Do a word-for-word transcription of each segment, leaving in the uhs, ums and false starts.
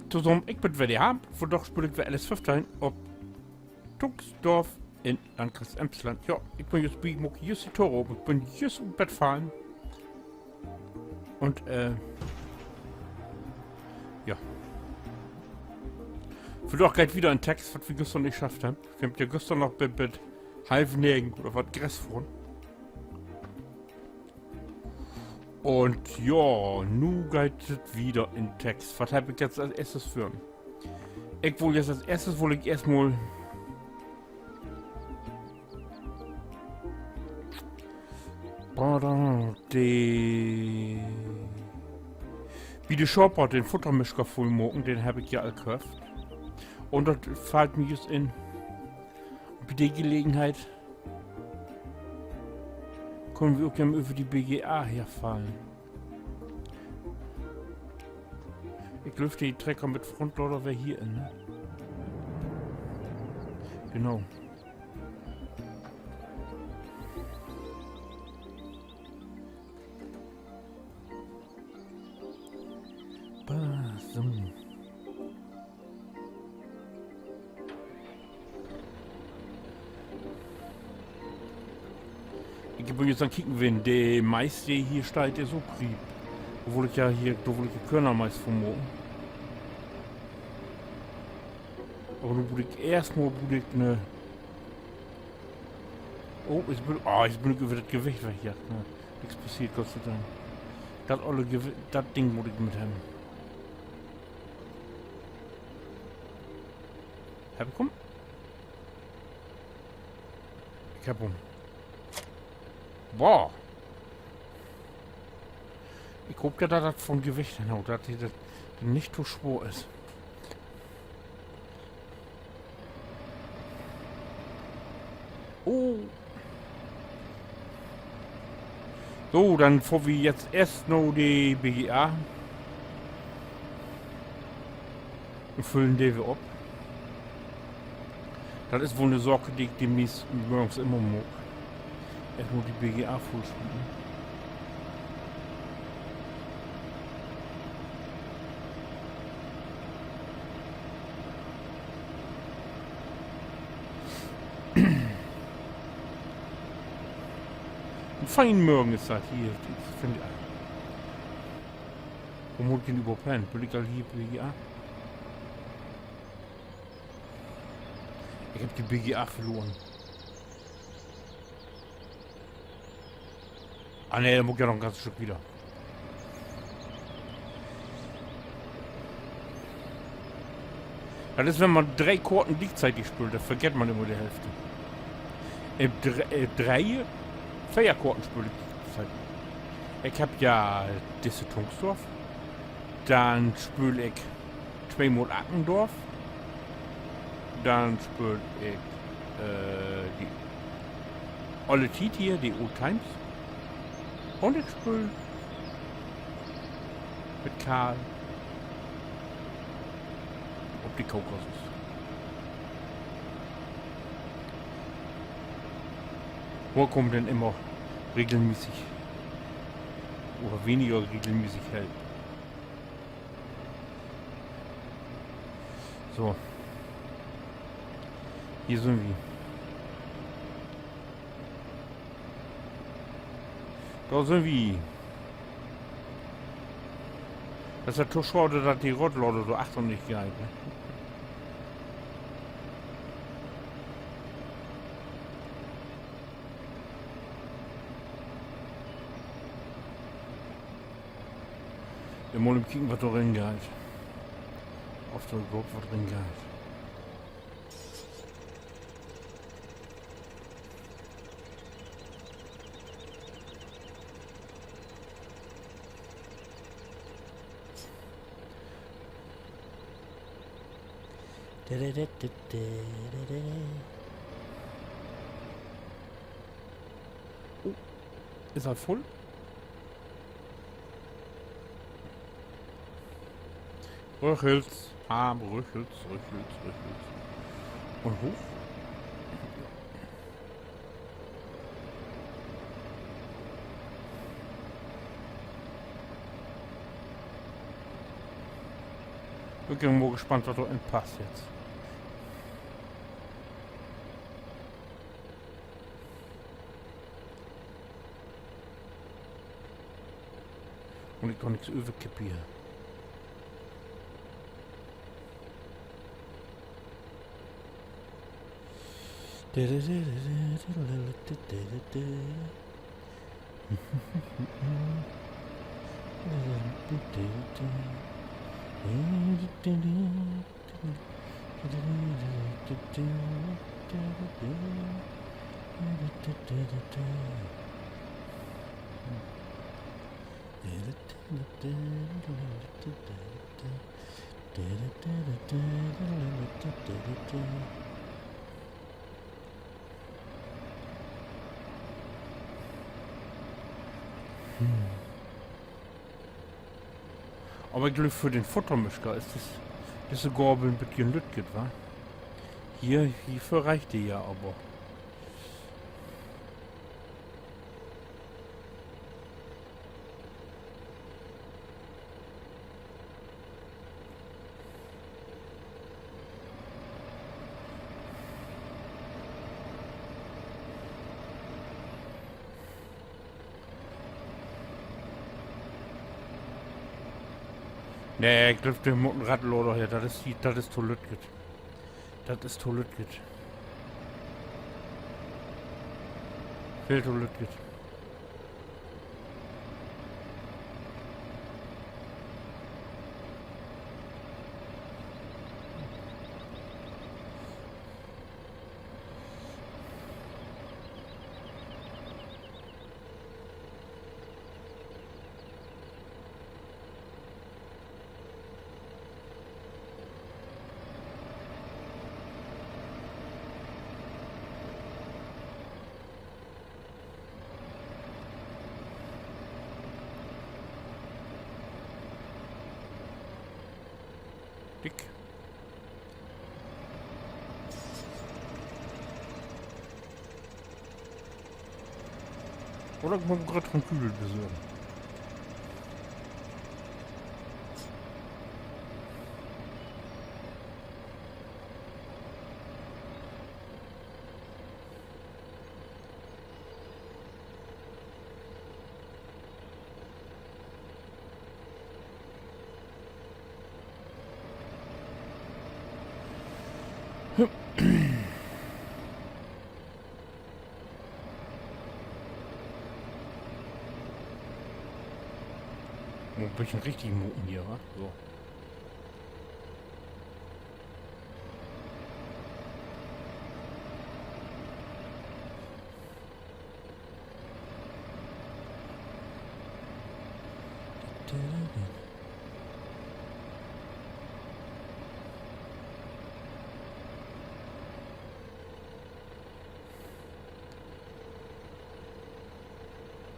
Tosamen, ik bün wedder hier. Vandaag speel ik weer L S föffteihn op Tunxdorf in Landkreis Emsland. Ja, ik bün jüst bi, maak jüst de Tour op. Ik bün jüst ut Bett fallen. Un, äh, ja. Vandaag geiht wieder in Text, wat wi güstern nich schafft hebbt. Wi hebbt ja güstern noch bit, bit halv negen oder wat Gras fohren. Un ja, nu geiht dat wieder in Text. Wat heff ik jetzt as eerstes vör? Ik wull jetzt as eerstes, wull ik eerstmal de, bi de Schaap den Futtermischer vull maken, den heff ik ja al köfft. Un dat fallt mi jüst in, bi de Gelegenheit köönt wi ok even över de B G A herfallen. Ik glööv, de Trecker mit Frontlader weer hier in, ne? Genau. Bah, so. Ik bün jüst an kieken, wenn de Mais, de hier steiht, is ok riep. Dor wull ik ja hier, dor wull ik de Körner meist vun maken. Aver nu mutt ik eerstmal, mutt ik, ne. Oh, nu bün, ah, nu bün ik över dat Gewicht wegjaagt, ne. Nix passeert, Gott sei Dank. Dat olle Gewi-, dat Ding mutt ik mit hebben. Heff ik em? Ik heff em. Boah. Ik hoop ja, dat dat von Gewicht hen haut, dat de, dat de nich to swoor is. Oh. So, denn fohrt wi jetzt eerst na de B G A. Un füllen de weer op. Dat is woll 'ne Saak, de ik demnächst morgens immer maak. Eerst mal de B G A vullsmieten. En fein Morgen is dat hier, ik finn. Wo mutt ik denn överhaupt hen? Bün ik al hier, B G A? Ik heff de B G A verloren. Ah, nee, denn mutt ik ja noch en ganz Stück wieder. Dat is, wenn man dree Koorten gliekzeitig speelt, denn vergeet man immer de Hälfte. Äh, dr-, äh, dree, veer Koorten speel ik gliekzeitig. Ik heff ja disse Tunxdorf. Denn speel ik tweemal Ackendorf. Denn speel ik, äh, de olle Tiet hier, de Old Times. Un ik speel mit Karl op de Kaukasus. Wo kummt denn immer regelmäßig oder weniger regelmäßig Help? So. Hier sünd wi. Dor sünd wi. Dat is ja to schaad, dat de Rotlader dor achter nich geiht, ne? Denn mutt ik kieken, wat dor rin geiht. Of dor överhaupt wat rin geiht. Oh, is dat vull? Rüchels, Harm, rüchels, rüchels, rüchels. Un hooch. Ik bün mal gespannt, wat dor in passt jetzt. Un ik doch nix överkipp hier. Aver ik glööv, för den Futtermischer is dis-, disse Gabel en beten lüttjet, wa? Hier, hierför reckt de ja aver. Nee, ik glööv, de mutt en Radlader her. Dat is, dat is to lüttjet. Dat is to lüttjet. Veel to lüttjet. Dick. Oder ik mutt en grötteren Kübel besorgen. Mutt en beten richtig maken hier, wa? So.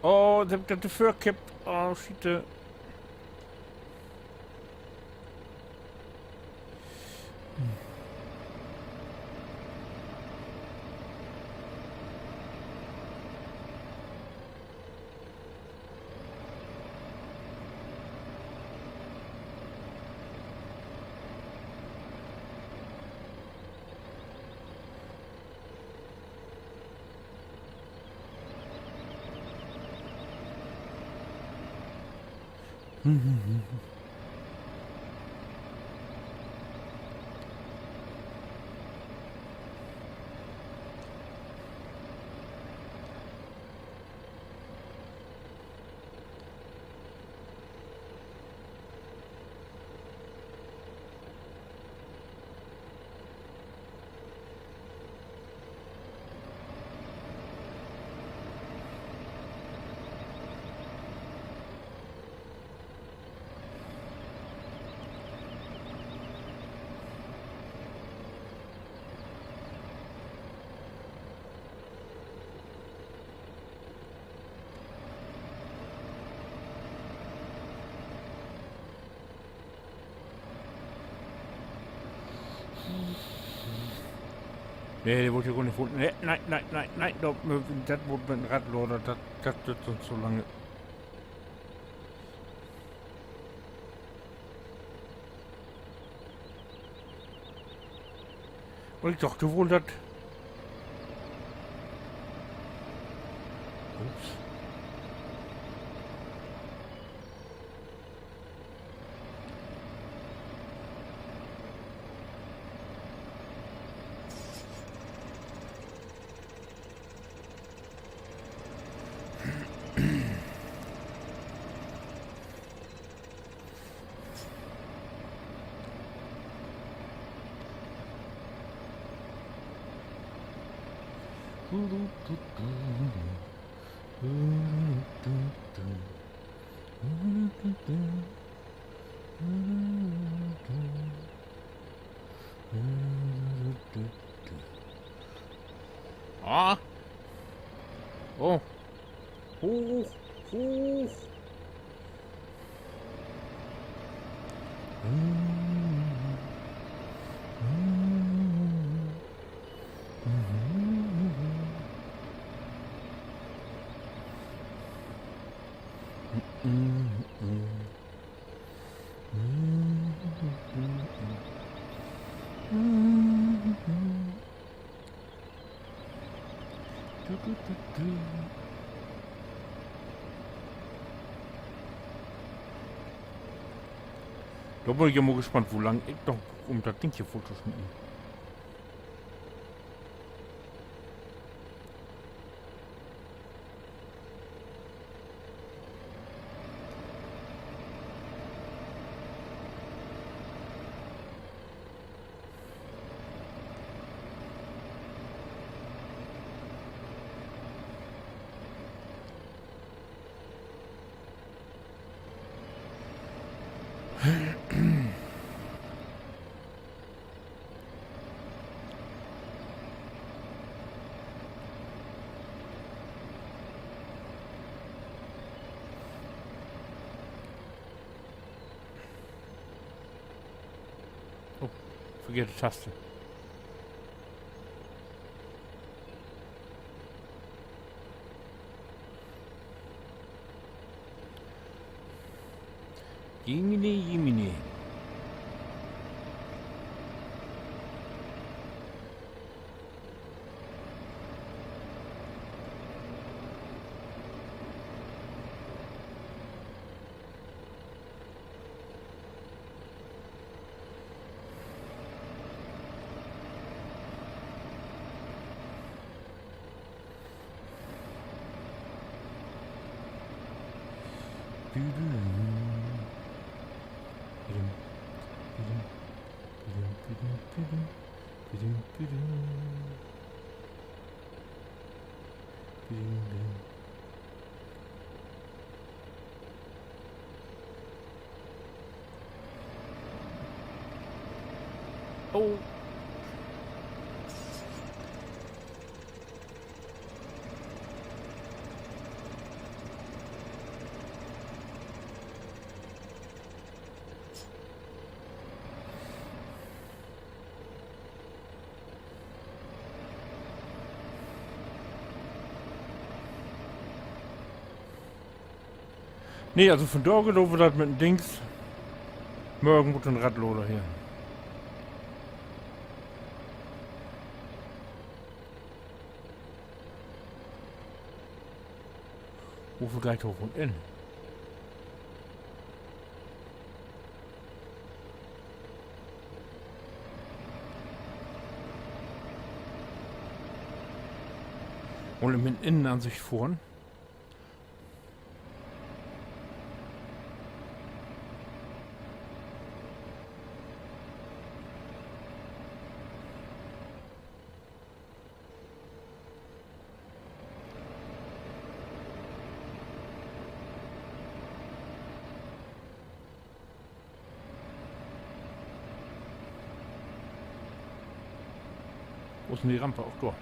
Oh, nu heff ik dat de Vörkipp. Oh, Schiete. Nee, de word ja gor nich funnen. Nee, nee, nee, nee, nee, dat, dat mutt mit en Radlader, dat, dat düürt sünst to lange. Un ik dach, du wullt dat. Ups. Ah. Oh. Hooch, hooch. Dor bün ik ja mal gespannt, wo lang ik noch bruuk, üm dat Ding hier vull to smieten. Oh, verkehrte Taste. Jemine, jemine. Oh. Nee, also vundaag doot wi dat mit en Dings. Morgen mutt en Radlader her. Woveel geiht dor vun in? Un in Innenansicht fohren. Wo is denn de Ramp? Ach, dor.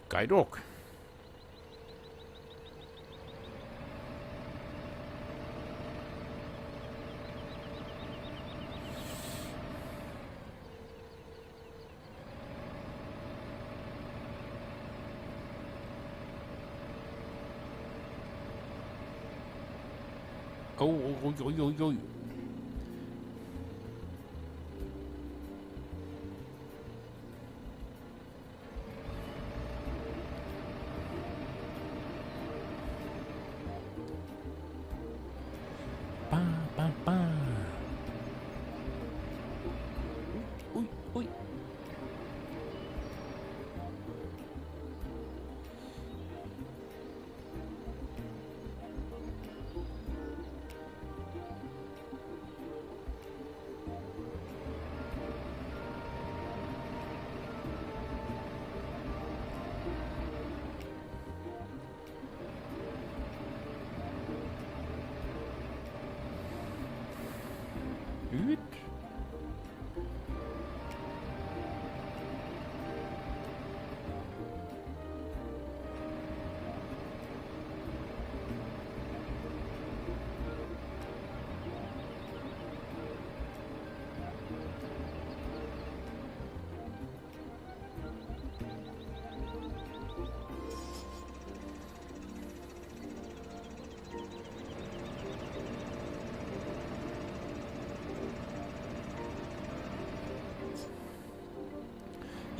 Geiht ok. Oh, oh, ui, ui, ui, ui. Ba, ba, ba. Ui, ui, ui. Hüüt.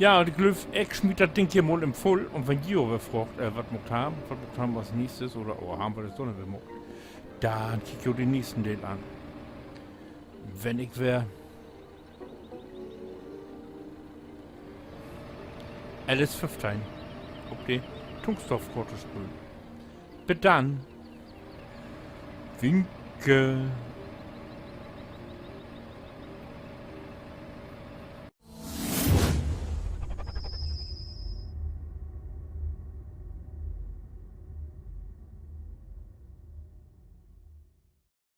Ja, ik glööv, ik smiet dat Ding hier mal in Vull un wenn ji jo weer fraagt, äh, wat maakt wi, wat maakt wi as nächstes oder, oh, hebbt wi dat so nich weer maakt, denn kiekt jo den nächsten Deel an. Wenn ik weer Alice föffteihn op de Tungstorf-Koort spreel. Bit dann. Winke.